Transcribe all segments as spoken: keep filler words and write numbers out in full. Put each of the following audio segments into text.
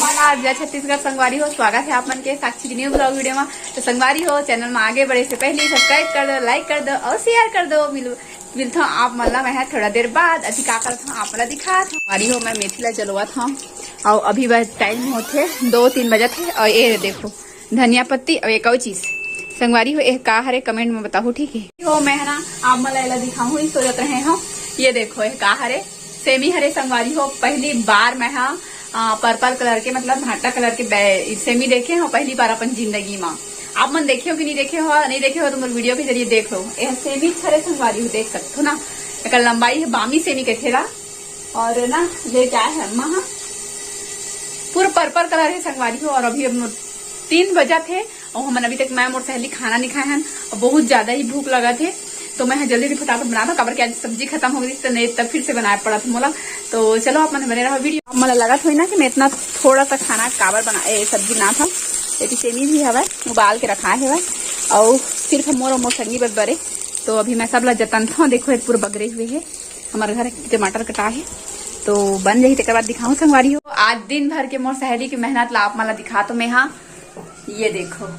आज जय छत्तीसगढ़ संगवारी हो, स्वागत है आप मन के साक्षी के न्यू ब्लॉग वीडियो में। तो संगवारी हो, चैनल में आगे बढ़े से पहले सब्सक्राइब कर दो, लाइक कर दो और शेयर कर दो। मिल मिलता हूँ आप मन ला मैं थोड़ा देर बाद। अभी का करत हूँ, आप मन ला दिखात हूँ। संगवारी हो, मैं मेथी ला जलवत हूँ और अभी बस टाइम होथे दो तीन बजत है। और ये देखो, धनिया पत्ती और एक और चीज संगवारी हो, ये का हरे, कमेंट में बताहू, ठीक है? हो, मैं है ना, आप मन ला एला दिखाहूँ, ही सोचत रहे हो। ये देखो, ये का हरे, सेमी हरे संगवारी हो। पहली बार मैं हा पर्पल कलर के, मतलब भाटा कलर के बै- सेमी देखे हो पहली बार अपन जिंदगी में। आप मन देखे हो कि नहीं देखे हो? नहीं देखे हो तो मोर वीडियो के जरिए देख लो। ये सेमी हरे संगवारी हो, देख सकते हो ना, एक लंबाई है बामी सेमी के थेला। और ना, ले क्या है अम्मा, हाँ, पूरा पर्पल कलर है संगवारी हो। और अभी हम तीन बजा थे और हमन अभी तक मैं मोर सहेली खाना नहीं खाए हन और बहुत ज्यादा ही भूख लगा थे। तो मैं जल्दी जल्दी फटाफट बना था, काबर कि आज सब्जी खत्म हो गई, तो नहीं तब फिर से बनाए पड़ा था मोला। तो चलो, आप मन बने रहो वीडियो। आप मन ला लगत होई ना कि मैं इतना थोड़ा सा खाना काबर बना, ए, सब्जी बना था। ये सेमी भी हवा उबाल के रखा है, और सिर्फ मोर और मोर संगी बस बरे। तो अभी मैं सब ला जतन था, देखो, ये पूरा बगरे हुए है। हमारे घर टमाटर कटा है, तो बन जाही, तेकर बाद दिखाऊं संगवारी हो। आज दिन भर के मोर सहेली की मेहनत ला आप मन ला दिखा तो मैं, हाँ, ये देखो,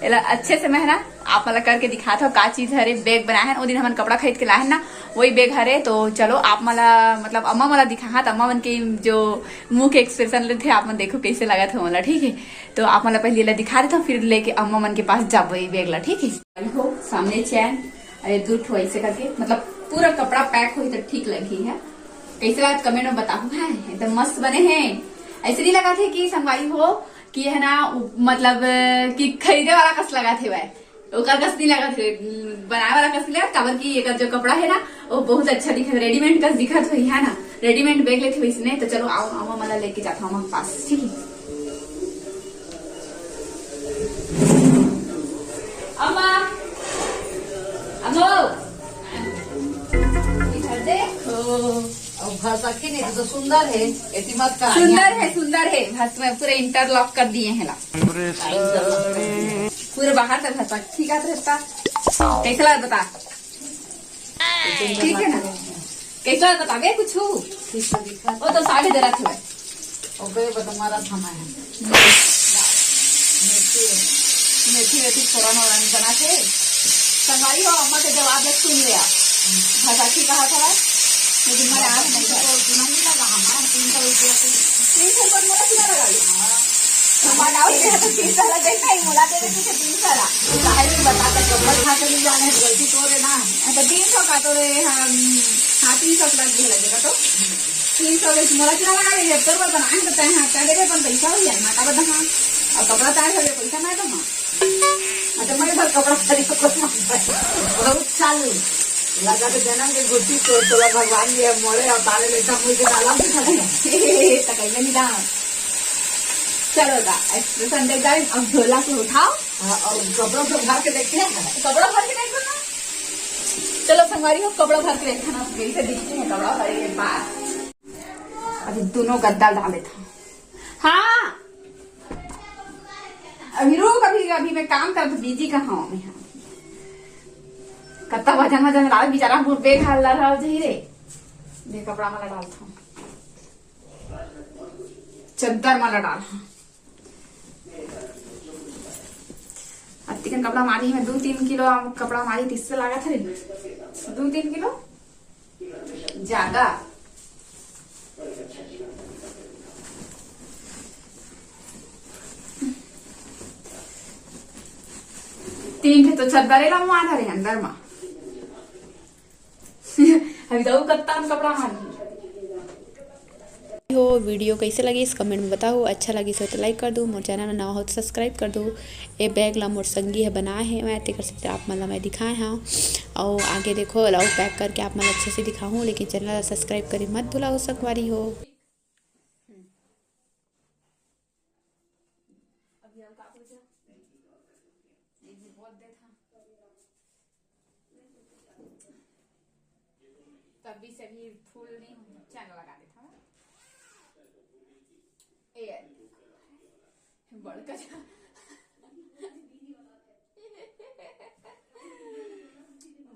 एला अच्छे से मैं ना आप मन ला करके दिखात हव, का चीज हरे। बैग बनाए हन, ओ दिन हमन कपड़ा खरीद के लाए हन ना, वही बैग हरे। तो चलो, आप मन ला, मतलब अम्मा मन ला दिखात, अम्मा मन के जो मुंह के एक्सप्रेशन लेथे, आप मन देखो कैसे लगत हे मोला, ठीक है? तो आप मन ला पहले एला दिखा देथव, फिर लेके अम्मा मन के पास जाबो ये बैग ला, ठीक है? हो, सामने चैन, अरे दू ठो ऐसे करके, मतलब पूरा कपड़ा पैक होई तो ठीक लगही है। कैसे लगत, कमेंट में बताहू है, एकदम मस्त बने हैं। ऐसे नहीं लगा थे कि संगवारी हो कि है ना, उ- मतलब कि खरीदे वाला कस लगा थे वह, ओकर कस नहीं लगा थे, बनाए वाला कस नहीं लगा, काबर कि एकर जो कपड़ा है ना, वो बहुत अच्छा दिखत, रेडीमेड कस दिखत होई है ना, रेडीमेड बैग लेथे वैसने। तो चलो, आओ, आओ, मला लेके जाता हूँ पास, ठीक है? अम्मा, अम्मो, इधर देखो। अब भसकी नहीं तो सुंदर है, एती मत कहा। सुंदर है, सुंदर है। भस में पूरे इंटरलॉक कर दिए हैं ला। पूरे बाहर तक भसक, ठीक है, तो इसका कैसे लगा बता? ठीक है ना? कैसे लगा बता बे कुछ? ठीक तो दिखा। वो तो साढ़े दे रखे हुए। ओकरे पर तुम्हारा थामा है। मेथी, मेथी वेथी फोरन वोरन बना के संगवारी हो, अम्मा के जवाब ले सुन ले आप। भसाखी कहा था, लेकिन मैं आज नहीं तो नहीं लगा, हमारा तीन सौ रुपया की। तीन सौ रुपया मोला कितना लगा लिया? हमारा और क्या तो तीन सौ लगा, देखा ही मोला दे देती थी तीन सौ ला। काहे नहीं बता, तो कपड़ा खा के नहीं जाने, गलती तो रे ना। हाँ, तो तीन सौ का तो रे, हाँ, हाँ, तीन सौ लग गया लगेगा तो। तीन सौ के मोला कितना लगा ले, तोर बर बनाए बताए, हाँ, क्या देखे, अपन पैसा हो जाए, माता बता, हाँ। और कपड़ा तार हो जाए, पैसा ना तो, हाँ। अच्छा, मैं इधर कपड़ा खरीद को बहुत चालू। लगा तो जन्म के गुट्ठी से तोला भगवान ने मोड़े और ताले लेता मुझे डाला भी खड़े। तो कहीं नहीं डाल। चलो दा, एक्सप्रेशन दे जाए, अब झोला को उठाओ। हाँ, और कपड़ा तो भर के देखते हैं। कपड़ा भर के देखो ना। चलो संगवारी हो, कपड़ा भर के देखा ना, कैसे दिखते हैं कपड़ा भरे के बाद। अभी दोनों गद्दा डाले था। हाँ, अभी रुक, अभी, अभी मैं काम करत, बिजी कहाँ हूँ मैं? कत्ता वजन, वजन डाल, बेचारा मोर बैग हाल ला रहा जही रे। ये कपड़ा मला डाल था, चद्दर मला डाल। अतिकन कपड़ा मारी मैं, दो तीन किलो कपड़ा मारी, तीस से लागत है, दो तीन किलो ज्यादा। तीन ठे तो चद्दरे ला मुआ धरे अंदर मा। अभी तो कत्ता कपड़ा मारी। हो, वीडियो कैसे लगिस, कमेंट में बताओ। अच्छा लगिस हो तो लाइक कर दो, मोर चैनल में नवा हो तो सब्सक्राइब कर दो। ए बैग ला मोर संगी है बनाए है, मैं तेकर से आप मन ला मैं दिखाए हाँ। और आगे देखो, ला पैक करके आप मन ला अच्छे से दिखाऊँ, लेकिन चैनल ला सब्सक्राइब करे मत भुलाओ संगवारी हो। अभी हल्का हो जा, एक भी बहुत देता। तभी से अभी फुल नहीं हुई, चैनल लगा देता हूँ। ए, बड़का जा।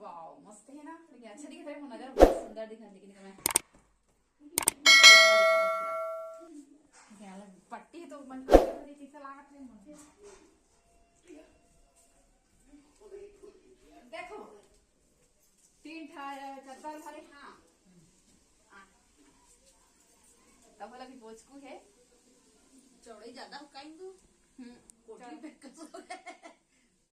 वाओ, मस्त है ना? लेकिन अच्छा दिखता है, वो नजर बहुत सुंदर दिखा, लेकिन मैं, क्या चलावत हे मन। देखो, तीन ठा चद्दर भरे, हाँ। हाँ। तब बोला कि बोचकू हे। चौड़ाई ज्यादा हो काइन दू। हम्म। कोठरी चल। पे कसो है।